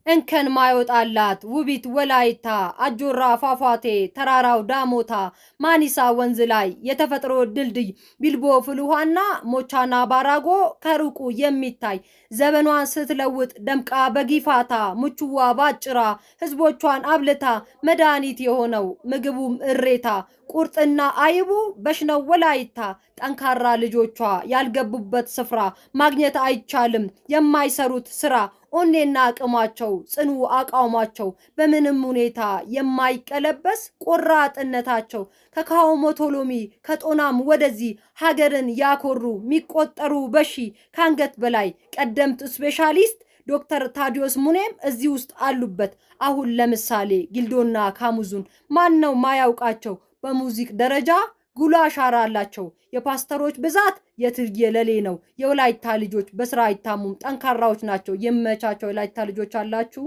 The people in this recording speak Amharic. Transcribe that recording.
እንከን ማይወጣላት ውቢት ወላይታ፣ አጆራ ፏፏቴ፣ ተራራው ዳሞታ፣ ማኒሳ ወንዝ ላይ የተፈጥሮ ድልድይ፣ ቢልቦ ፍልውሃና ሞቻና ባራጎ ከሩቁ የሚታይ፣ ዘመኗን ስትለውጥ ደምቃ በጊፋታ፣ ምቹዋ ባጭራ ህዝቦቿን አብልታ፣ መድኃኒት የሆነው ምግቡም እሬታ፣ ቁርጥና አይቡ በሽነው ወላይታ። ጠንካራ ልጆቿ ያልገቡበት ስፍራ ማግኘት አይቻልም የማይሰሩት ስራ። ኦኔና አቅማቸው ጽኑ አቋማቸው በምንም ሁኔታ የማይቀለበስ ቆራጥነታቸው፣ ከካውሞቶሎሚ ከጦናም ወደዚህ ሀገርን ያኮሩ ሚቆጠሩ በሺ ከአንገት በላይ ቀደምት ስፔሻሊስት ዶክተር ታዲዮስ ሙኔም እዚህ ውስጥ አሉበት። አሁን ለምሳሌ ጊልዶና ካሙዙን ማን ነው ማያውቃቸው? በሙዚቅ ደረጃ ጉልህ አሻራ አላቸው። የፓስተሮች ብዛት የትየለሌ ነው። የወላይታ ልጆች በስራ አይታሙም፣ ጠንካራዎች ናቸው። ይመቻቸው። የወላይታ ልጆች አላችሁ።